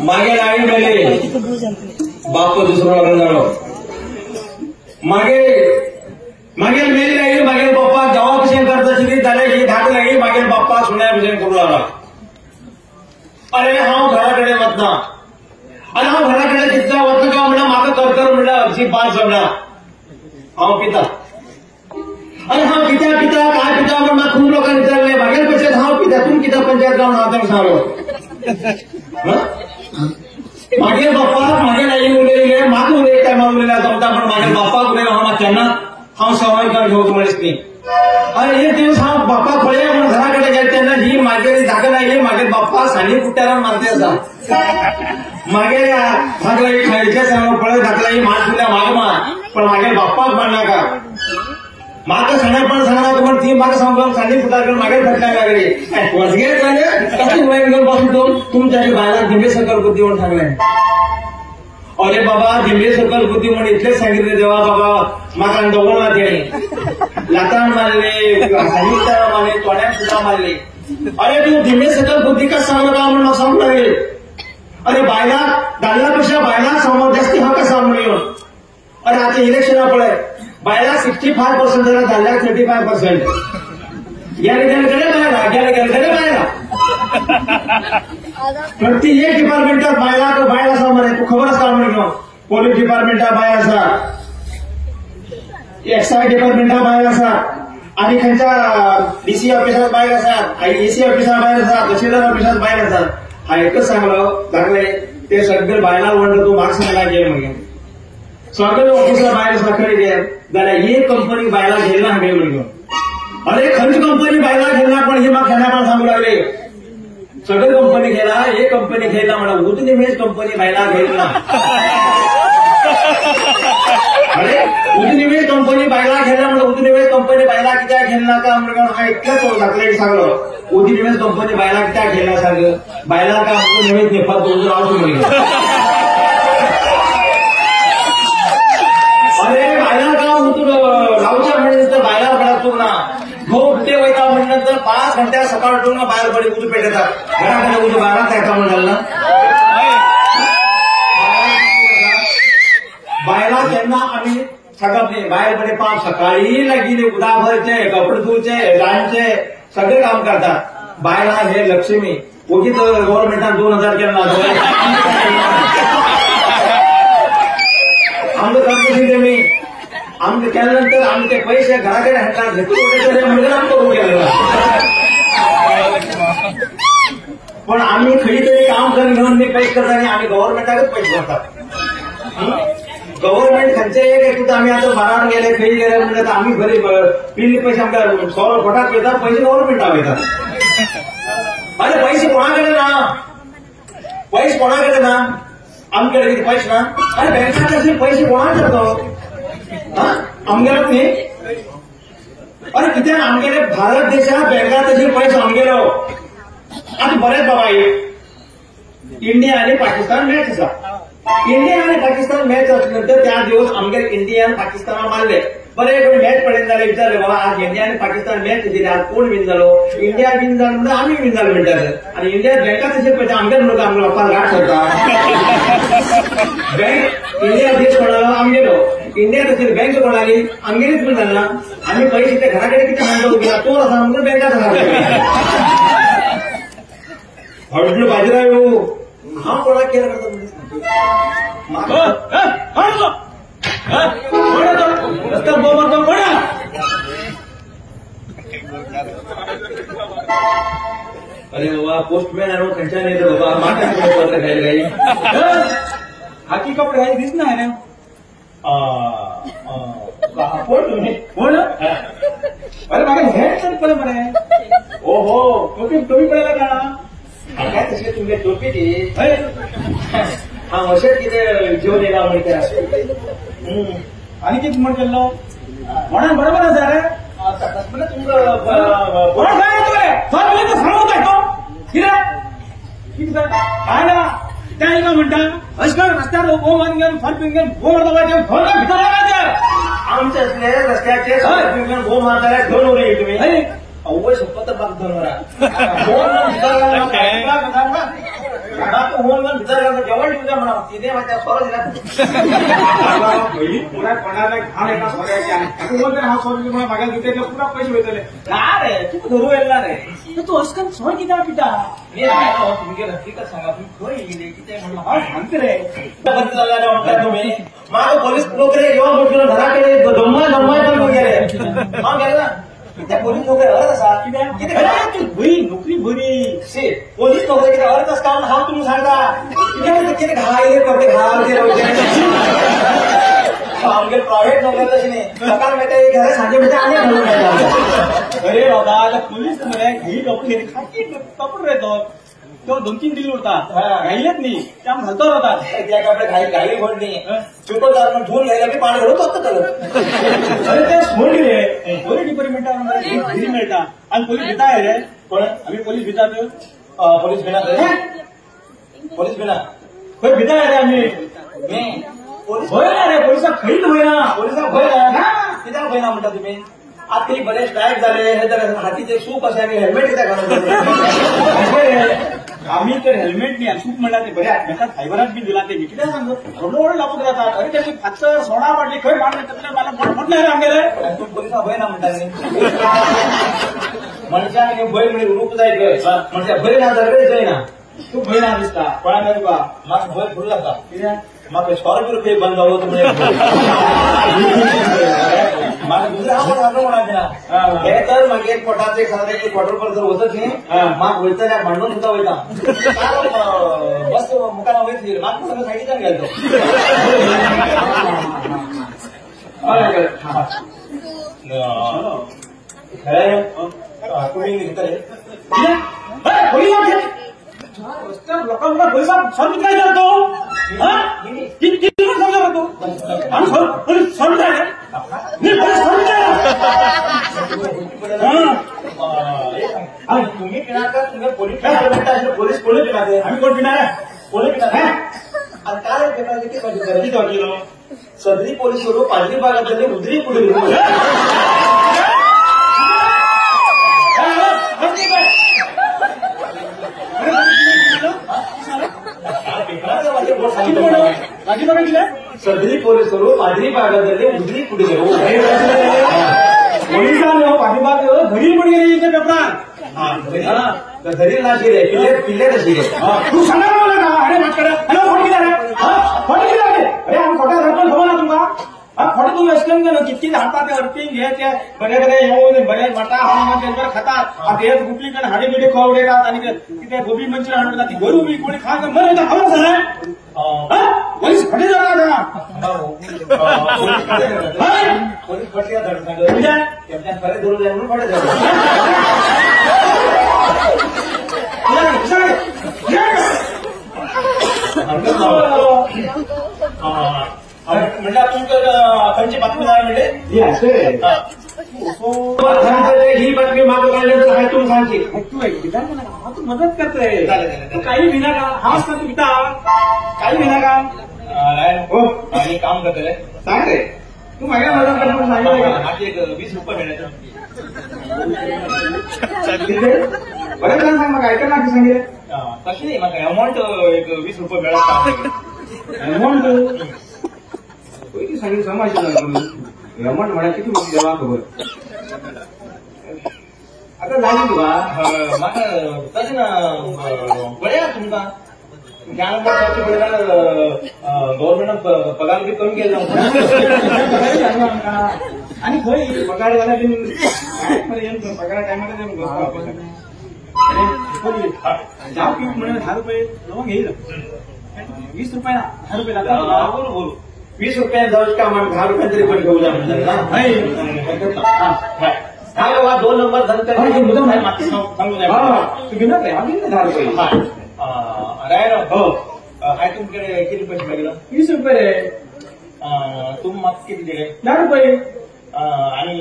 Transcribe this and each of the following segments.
मागे आई मेली बाप दुसरो लग्न जालो मागे मागे मेली आई मागे बाप्पा देवा भशेन करता आशिल्ली जाल्यार ही धाक लागली मागे बाप्पा सुण्या भशेन करूं लागला. अरे हांव घरा कडेन वतना आनी हांव घरा कडेन कितल्या वतना काय म्हणल्यार म्हाका करकर म्हणल्यार अजिबात जमना. हांव पिता आनी हांव कित्याक पिता काय पिता म्हण म्हाका खूब लोकांनी विचारलें. मागीर पंचायत हांव पिता तूं कित्याक पंचायत गांव हांव तांकां सांगलो. मागीर बाप्पाक मागीर आई उलयले म्हाका उलयता टायमार उलयल्या जमता पण मागीर बाप्पाक उलयलो हांव केन्ना हांव सवाय कर घेवचो म्हणीस न्ही. आनी एक दीस हांव बाप्पाक पळय म्हूण घरा कडेन गेलें तेन्ना ही मागीर धाकल आयली मागीर बाप्पा सानी कुट्ट्यारान मारते आसा. मागीर धाकला खायच्या सांग पळय धाकला ही मार दिल्या म्हाका मार पण मागीर बाप्पाक मारनाका. म्हाका सांगपण सांगना पण ती म्हाका सांगून सानी फुटार मागीर फटकाय लागली वचगे जालें कशें उलय घेवन बसून तूं तुमच्या बायलांक धिंबे सकल बुद्धी म्हणून सांगलें. अरे बाबा धिंबे सकल बुद्धी म्हणून इतलेंच सांगितलें देवा बाबा म्हाका दवरला तेणी लातान मारले सानी फुटार मारले तोंड्याक सुद्दां मारले. अरे तूं धिंबे सकल बुद्धी कस सांगलो काय म्हणून म्हाका सांगूंक लागली. अरे बायलांक दादल्या पेक्षा बायलांक समोर जास्ती हक आसा म्हणून येवन. अरे आतां इलेक्शनां पळय बायलां 65% जाल्यार दादल्याक 35%. गेले गेले कडे बायलां गेले गेले कडे बायलां प्रत्येक डिपार्टमेंटात बायलां बायल आसा मरे तूं खबर आसा म्हणून घेवन. पोलीस डिपार्टमेंटात बायल आसा, एक्सायज डिपार्टमेंटात बायल आसा, आनी खंयच्या डीसी ऑफिसात बायल आसा, एसी ऑफिसात बायल आसा, तहसीलदार ऑफिसात बायल आसा. हा एकच सांगलो दाखले ते सगळे बायलां म्हणटा तूं म्हाका सांगला घे मागीर सगळे ऑफिसात बायल आसा खंय घे जाल्यार एक कंपनी बायलां घेयना हांवें म्हणून घेवन. अरे खंयची कंपनी बायलां घेयना पण ही म्हाका खेळा सांगू लागले. सगळे कंपनी घेयला एक कंपनी घेयना म्हणा उदनिमेश कंपनी बायलां घेयना. अरे उदनिमेश कंपनी बायलां घेयना म्हणा उदनिमेश कंपनी बायलां कित्याक घेयना काय म्हणून हांव इतलें दाखले सांगलो. उदनिमेश कंपनी बायलां कित्याक घेयना सांग बायलां काय उदनिमेश नेफा दवरून रावचो म्हणून. अरे बायलां काय रावचें म्हणल्यार बायलां घरात चुकना घोव उठते वयता म्हणल्यार 5 घंट्या सकाळ उठून बायल बडी उजू पेटयतात घरा कडेन उजू बायलांक येता म्हण जालें ना. बायलां केन्ना आमी सांगप न्ही बायल बडे पाप सकाळी लागीं उदक भरचें कपडे धुवचे रांदचे सगळें काम करतात. बायलां हे लक्ष्मी ओगीच गव्हर्मेंटान 2000 केला आमकां काम तेमी आमकां केल्या नंतर आमचे ते पैसे घरा कडेन हाडटा घेतले म्हणजे आमकां करूंक गेले. पण आमी खंय तरी काम करून घेवन मी पैसे करता न्ही आमी गव्हर्मेंटाकच पैसे करतात. गव्हर्मेंट खंयचे एक एकदां आमी आतां बारान गेले खंय गेले म्हणल्यार आमी बरे पिल्ले पैसे आमकां सगळो पोटाक वयता पैसे गव्हर्मेंटाक वयता. अरे पैसे कोणा कडेन ना पैसे कोणा कडेन ना आमकडे कितें पैसे ना. अरे बँकात अशे पैसे कोणाक जातो आमगेलोच न्ही. अरे कित्याक आमगेले भारत देशात बँकात अशे पैसे आमगेलो. आतां बरेंच बाबा इंडिया आनी पाकिस्तान मॅच आसा. इंडिया आनी पाकिस्तान मॅच आसल्या नंतर त्या दिवस आमगेले इंडिया आनी पाकिस्ताना मारले. बरें कोणी मॅच पळयना जाल्यार विचारले बाबा आज इंडिया आनी पाकिस्तान मॅच दिली आज कोण विन जालो इंडिया विन जालो म्हणटा आमी विन जालो म्हणटात. आनी इंडिया बँकात तशे पैसे आमगेले लोक आमकां बाप्पाक गाठ सरता. बँक इंडिया देश कोणालो आमगेलो इंडिया तशें बँक कोणाली आमगेलीच म्हण जालें ना. आमी पैसे ते घरा कडेन कितें हाडलो गेला चोर आसा म्हणून बँकात आसा. व्हडलो बाजीराव हांव कोणाक केअर करता अरे बाबा पोस्टमॅन आनी खंयच्यान येता बाबा म्हाका पत्र खायला काही हाकी कपडे घायचे दिसना रे. कोण तुम्ही कोण? अरे म्हाका हें तर पळय मरे. ओहो टोपी टोपी पळयला का काय तशें तुमगे टोपी ती हय हांव अशें कितें जेवन येयला म्हणटा. आनी कितें म्हण केल्लो कोणा बरोबर आसा रे म्हणल्यार तुमकां कोणा काय तुवें सगळें सांगूंक जाय तो कितें कितें काय ना त्या हिंगा म्हणटा अशें कर रस्त्यार बोम आनी घेवन फर्क घेवन बोम मारता पळय ते भितर लागायचे आमचे असले रस्त्याचे घेवन बोम मारता घेवन उरली तुमी हय अवय शपथ बाग धनवरा. म्हाका होन घेवन भितर घालता जेवण दिवं जाय म्हणा कितें मागीर सोरो दिला पयलीं पुराय कोणाक घाण येता सोऱ्याच्या होन हांव सोरो दिता म्हणून म्हाका दितले पुरा पयशे वयतले ना रे तुका धरूं येयला रे तूं अशें करून सोर कित्याक पिता तुमगे हकीकत सांगा तुम्ही खंय येयले कितें म्हणून हांव सांगता रे बंद जाल्या म्हणटा तुमी म्हाका पोलीस नोकरे येवन म्हणून घरा कडेन दम्माय दम्माय पण गेले हांव गेले ना त्या पोलीस नोकरी अर्थ आसा कित्याक कितें बरी नोकरी बरी शी पोलीस नोकरी कितें अर्थ आसता म्हणून हांव तुमकां सांगता कित्याक कितें घाय कपडे घाल आमगे प्रायव्हेट नोकरी तशी न्ही सकाळ मेळटा एक घरा सांजे मेळटा आनी घालून मेळटा अरे बाबा आतां पोलीस मरे घाई कपडे खाकी कपडे रे तो 2-3 दीस उरता घाईलेच न्ही ते आम घालतो रावतात त्या कपडे घाई घाई म्हण न्ही चुको जाल धुवन घायला की पाणी घालून तोत्ता अरे ते सोड रे पोलीस डिपार्टमेंटान घरी मेळटा आनी पोलीस भिता रे कोण आमी पोलीस भितात पोलीस भिना पोलीस भिना खंय भिता रे आमी पोलीस भंय ना रे पोलिसाक खंयच भंय ना पोलिसाक भंय ना कित्याक भंय ना म्हणटा तुमी आतां बरे स्ट्रायक जाले हे जाले हातीचे सूप आसा आनी हेल्मेट कित्याक घालून आमी तर हेल्मेट न्ही सूप म्हणटा ते बरे म्हाका फायबरात बी दिला ते कित्याक सांगू व्हडलो व्हडलो लापूक जातात अरे तेमी फातर सोडा वाडली खंय मारले तकले मला म्हटलें रे आमगेले तूं पोलिसां भंय ना म्हणटा न्ही मनशाक भंय म्हणजे रूप जाय खंय मनशाक भंय ना जाल्यार जायना तूं भंय ना दिसता कोणा तुका म्हाका भंय फुल जाता कित्याक म्हाका स्कॉर्पियो रुपये बंद जालो म्हाका दुसरें हांव सांगलो कोणाक ना हे तर मागीर पोटाचें सांगलें की क्वॉर्टर पर जर वचत न्ही म्हाका वयता भांडून सुद्दां वयता बस मुखार वयतली म्हाका सगळें सायडीच्यान गेलो तुमी घेतले लोकांक पोलिसांक सर कितले विचारतो कितले समजता तूं आमी सर पोलीस सर न्ही पोलीस सर तुम्ही पिनाका तुमगे पोलीस म्हणटा आशिल्ले पोलीस कोणी पिनाते आमी कोण पिणार कोणी पिनाते आनी काल पेपरार कितें कितें वाचिल्लो सदरी पोलीस सोडून पाजरी बागांतली उदरी पुढे सदरी पोलिसರು पादरी भागाದಲ್ಲಿ ಉದ್ರಿ ಕುಡಿದರು पोलिसांनी पादरी भाग घरी पडली गेली पेपरान घरी नाशिल्ले किल्ले किल्ले नाशिल्ले तूं सांगा ना अरे मातकडे हॅलो फोट कितें फोट कितें अरे आमी फोट्या धरपण खबर ना तुमकां फोटो तुमी अशें करून कितकी हाडटा ते अर्थिंग हे ते बरे बरे येवन बरे मटा हाडून ते बरे खातात आतां हे गुटली कडेन हाडी बिडी खो उडयतात आनी कितें गोबी मंचुरियन हाडून ती गरू बी कोणी खा मरे खबर आसा पोलीस फटे जाता पोलीस फटले खरें धरून जाय म्हणून फटे जाता म्हणल्यार तुमकां खंयची बातमी जाय म्हणले ही बातमी म्हाका कळ्ळी तर हांवें तुमकां सांगची तूं भिता हांव तूं मदत करतय तूं काही भिनाका हांव आसता तूं भिता काही भिनाका हो आनी काम करतले सांग रे तूं म्हाका मदत कर म्हणून सांगले म्हाका एक 20 रुपया मेळ्ळे बरें जाण सांग म्हाका आयकना कितें सांगले तशें न्ही म्हाका अमावंट एक 20 रुपया मेळत अमावंट पयलीं सांगली समाज अमावंट म्हळ्यार कितें देवा खबर आतां जाली तुका म्हाका तशें ना पळया तुमकां ज्ञान पळयल्यार गव्हर्मेंटान पगार बी कमी केला आनी खंय पगार जाल्यार बीन पगारा टायमार जाव कितें म्हणल्यार 10 रुपये लवंग येईल 20 रुपये ना 10 रुपये जाता बरोबर 20 रुपयान जावच काम आमी 10 रुपयान तरी पण घेऊ जाय म्हणटा ना हय बाबा 2 नंबर धंदे सांगू जाय तूं घेवन हांव घेवन 10 रुपये रायरो हो हांवें तुमकडे कितले पयशे मागिल्लो 20 रुपये रे तूं म्हाका कितले दिले 10 रुपये आनी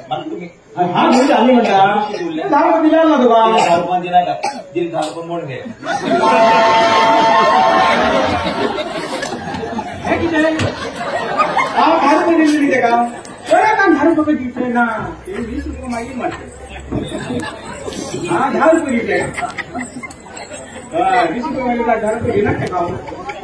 म्हाका तुमी हा म्हणजे आमी म्हणटा 10 रुपये दिले ना तुका 10 रुपया दिनाका दिले 10 रुपये मोड घे हे कितें हांव 10 रुपये दिले तेका बरें काम 10 रुपये दिवचे ना ते 20 रुपये मागीर मारते हा 10 रुपये दिवचे ऋषि कुमारीला घर घेणार का?